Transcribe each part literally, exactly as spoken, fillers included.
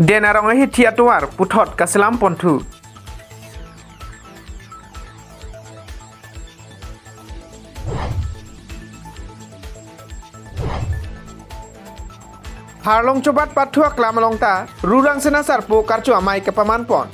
Den arong ahithi atovar puthot kaselam ponthu. Harlong chobat pathu aklam along ta Ru Rangsina Sarpo karcho amei kepaman pon.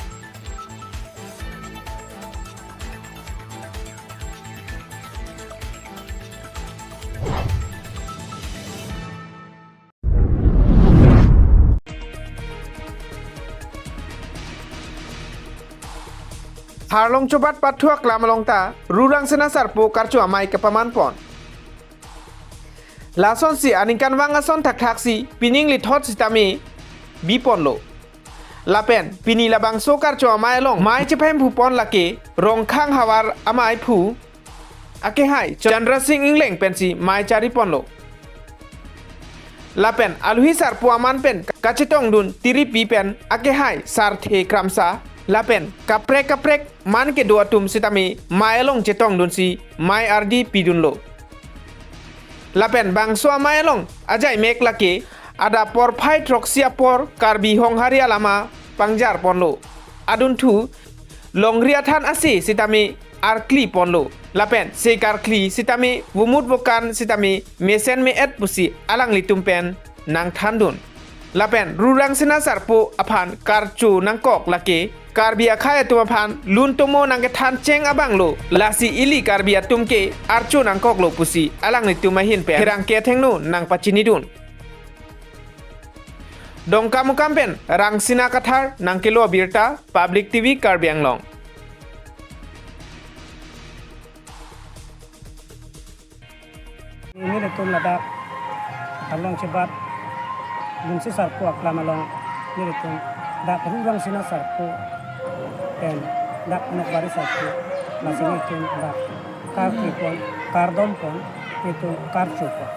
Harlong chobat pathu aklam along ta Ru Rangsina Sarpo karcho amei kepaman pon. Lasonsi aningkanvang ason thakthaksi pining lithot sitame bi ponlo. Lapen pini labangso karcho amei along mei chephemphu pon lake Rongkhang havar ameiphu akehai Chandra Sing Engleng pensi mei chari ponlo. Lapen aluhi sarpo aman pen kachetongdun tiripi pen akehai Sarthe Kramsa lapen kaprek kaprek man kedo atum sitame mei along chetongdunsi mei ardi pidunlo. Lapen bangso amei along ajaimek lake adap porphai throksi apor Karbi Honghari alama pangjar ponlo. Adunthu longri athan ase sitame arkli ponlo. Lapen se karkli sitame vomut vokan sitame mesen me-et pusi alanglitum pen nangthandun. Lapen Ru Rangsina Sarpo aphan karcho nangkok lake Karbi akhei atum aphan lun tomo nangkethan cheng abanglo. Lasi ili Karbi atum ke archo nangkoklo pusi alanglitum ahin pen pherangke athengno nangpachinidun. Dongkamukam pen Rangsina Kathar nangkelo abirta, Public T V Karbi Anglong. Nelitum ladak Harlong chebat Lumsi Sarpo aklam along nelitum dak Ru Rangsina Sarpo pen dak Nokbari Sarpo, lasi nelitum dak karkli pon, kardom pon, nelitum karcho pon.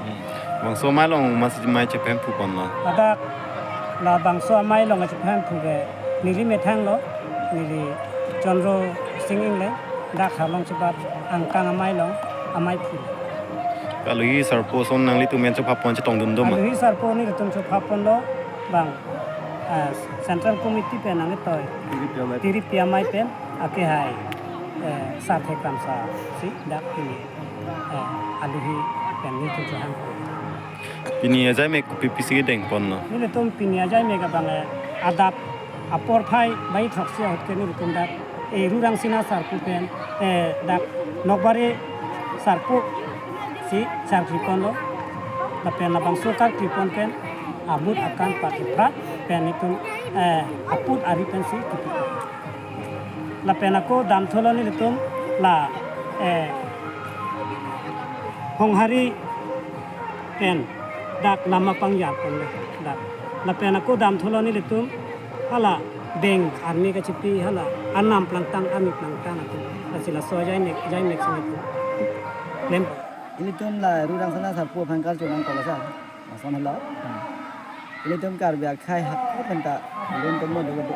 Hmm. Bangso amei along masi mei chephemphu ponlo? Ladak labangso amei along chephemphu ke neli methanglo, neli Chandra Sing Engleng, dak Harlong chebat angkang amei along ameiphu. Aluhi sarpo ason nanglitum pen chophap pon chetongdun doma? Aluhi sarpo nelitum chophap ponlo bang, eh, Central Committee pen nangketoi tiripi amei, tiripi amei pen akehai, eh, Sarthe Kramsa si dak pini, eh, aluhi pen nelitum chohang. Pini ajaimek kopi pisi kedeng ponlo? Nelitum pini ajaimek abang, eh, adap aporphai bai throksi ahut ke nelitum dak, eh, Ru Rangsina Sarpo pen, eh, dak Nokbari Sarpo si charkli ponlo. Lapen labangso karkli pon pen amut akan pat iprat pen nelitum, eh, aput ari pensi kipi. Lapen ako damthulo nelitum la, eh, Honghari pen dak lama pangjar ponlo dak. Lapen ako damthulo nelitum hala beng arni kachipi hala anam plangtang, arni plangtang atum. Lasi laso ajaimek, ajaimek si nelitum klem. Ilitum la Ru Rangsina Sarpo aphan karcho nangkok asar. Lason helo. Hmm. Ilitum Karbi akhei hako penta lun tomo do do.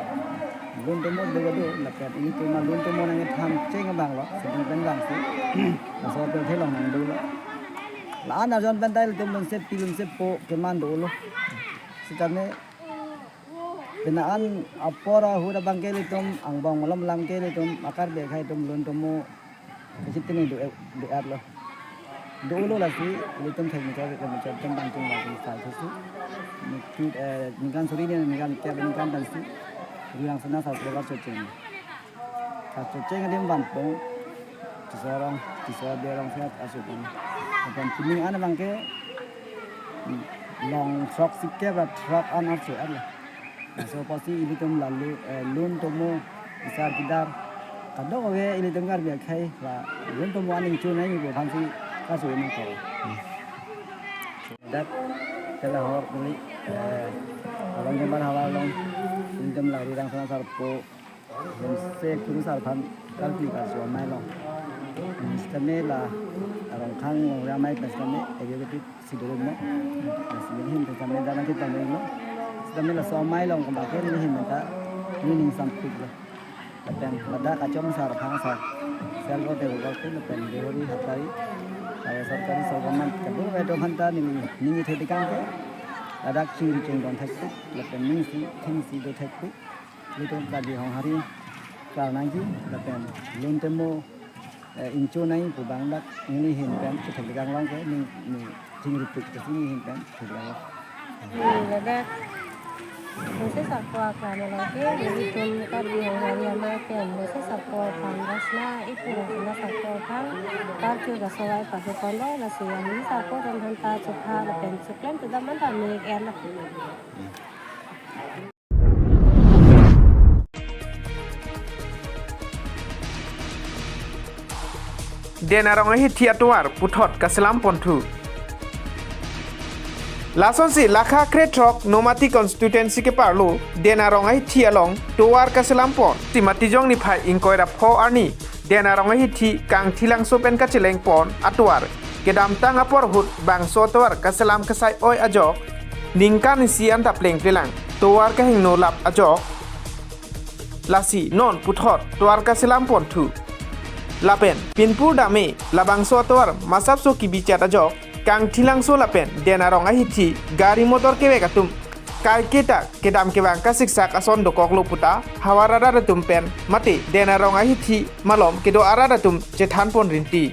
Lun tomo do do, lapen ilitum lun tomo nangkethan cheng abanglo, seding pen bangsi. Laso pen thelong nangdolo. La-an arjon penta ilitum lunsepi lunsepo keman dolo. Sitame pini an apor ahut abang ke ilitum angbong malom alam ke ilitum Karbi akhei atum lun tomo kachitini do, do-etlo. Dolo lasi ilitum thek muchot, thek muchot atum bangtung bangtung style thusi. Ningkan, eh, ningkan suri ni ningkan kep ningkan pensi Ru Rangsina Sarpo karcho cheng. Karcho cheng adim vanpo. Tisorong, Tisor derong sehat asupon. Lapen pini an abang ke long throksi kep ra throk an archo-etlo. Laso apotsi ilitum lalu, eh, lun tomo, isar kidar kadokave ilitum Karbi akhei la lun tomo aning chunai ni bo aphansi kasu ini ko. Hmm. Dak ke la hor kuli, eh, Harlong chebat havar along ilitum la Ru Rangsina Sarpo, Lumsi Kuru Sar aphan karkli karcho amei along. Sitame la Rongkhang Rongria amei pen sitame executive si dorum mo. Lasi neli ahin pen sitame dak nangketong mo. Sitame laso amei along kebak ke neli ahin pen ta neli ning sampiklo. Lapen ladak kachom sar phang sar. Sar ko tebo ko lapen Dehori Hatari. Kaya sorkari sorkaman kedo vedo phanta neli ning ithe dikang ke. ladak chingri chingdon thekpik, lapen ning isi, thing isi do thekpik. Ilitum Karbi Honghari klar nangji, lapen lun temo, eh, ingcho nangji pu abang dak neli ahin pen chethekdam long ke, ning, ning chingri pik ke si neli ahin pen chethekdam long. Ladak message ako aklam along ke, ilitum Karbi Honghari amei pen message ako aphan, Rasna ipu Rasna ako aphan, karju kasovai padu kondo, lasi ami ako aphan ta chupha lapen chuklem tu daman ta mek er la. Den arong ahithi atovar puthot kaselam ponthu. Lasonsi lakha krethrok Nomati constituency keparlo Den arong ahithi along tovar kaselam pon. Si Matijong niphai ingkoi ra pho arni Den arong ahithi Kangthilangso pen kacheleng pon atovar kedamtang apor ahut bangso atovar kaselam kasai oi ajok ningkan isi anta plengplelang tovar kahingno lap ajok. Lasi non puthot tovar kaselam ponthu. Lapen pinpur dame labangso atovar masapso kibichat ajok Kangthilangso lapen Den arong ahithi gari motor kevek atum kaiketa kedam kevang kasiksak ason dokoklo puta havar arat atum pen mate Den arong ahithi malom kedo arat atum chethan pon rinti.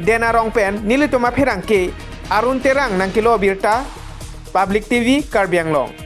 Den arong pen nelitum apherangke Arun Terang nangkelo abirta, Public T V Karbi Anglong.